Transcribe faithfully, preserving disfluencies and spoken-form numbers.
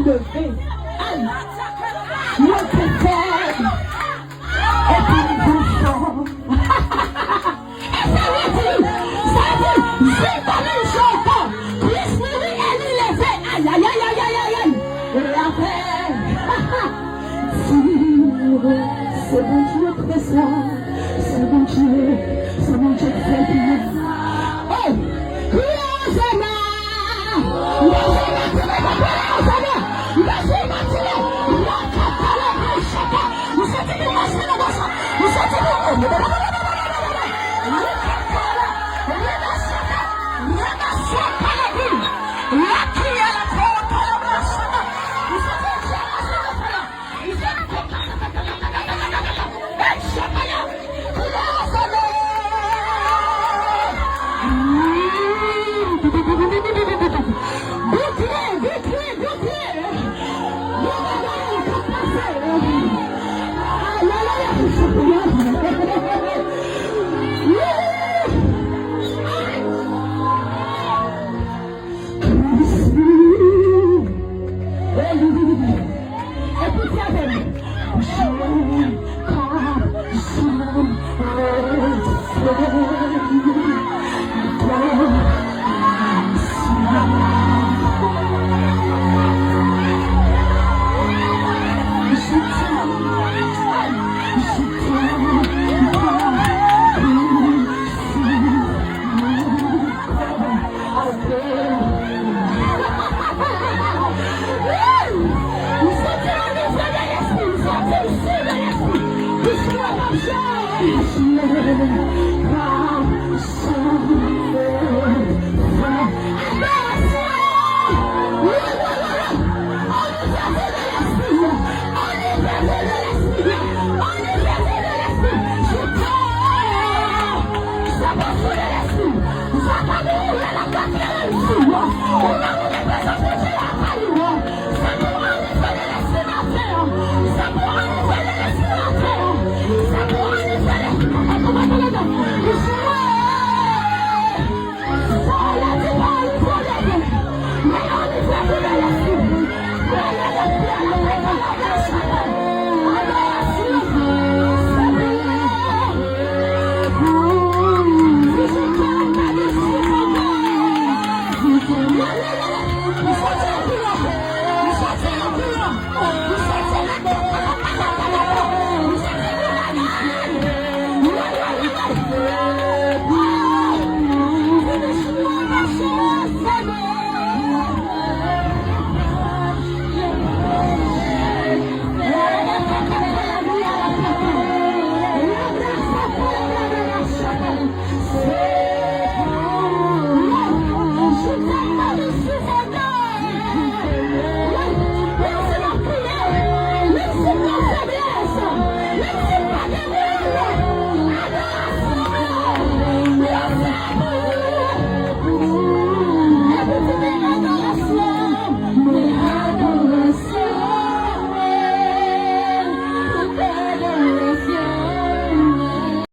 leve. Ay, mwen te fèb. Epi m tou fò. E sa vle di, sa vle di, Zen pa menm jan ankò. Kris mouri e li leve. Ay, ay, ay, ay, ay, ay, ay. Lapè. Di, se Bondye prezan. Se Bondye, se Bondye ki fè l pou mwen. Oh! Kriye Ozana! M bezwen matire, m bezwen Ozana! M bezwen matire! Rakatala brashata! M santi li mache nan bòs la! M santi li...